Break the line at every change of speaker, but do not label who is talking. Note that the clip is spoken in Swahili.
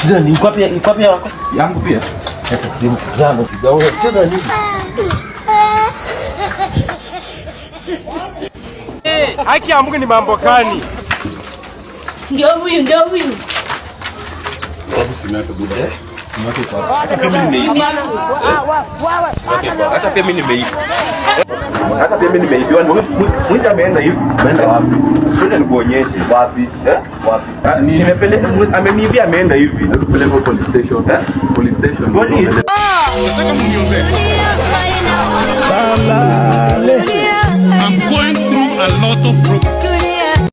Shida ni iko wapi yako?
Yangu pia.
Shida ni
Haki ya Mungu ni mambo gani?
Ndio huyu, ndio huyu.
Hata pia mimi nimeiba. Hata pia mimi nimeibiwa. Mwindi ameenda hivi. Ameenda wapi? Twende nikuonyeshe. Wapi? Eh? Wapi? Nimepeleka, ameniibia, ameenda hivi.
Peleka police station.
Eh?
Police station.
Police.
I'm going through a lot of problems.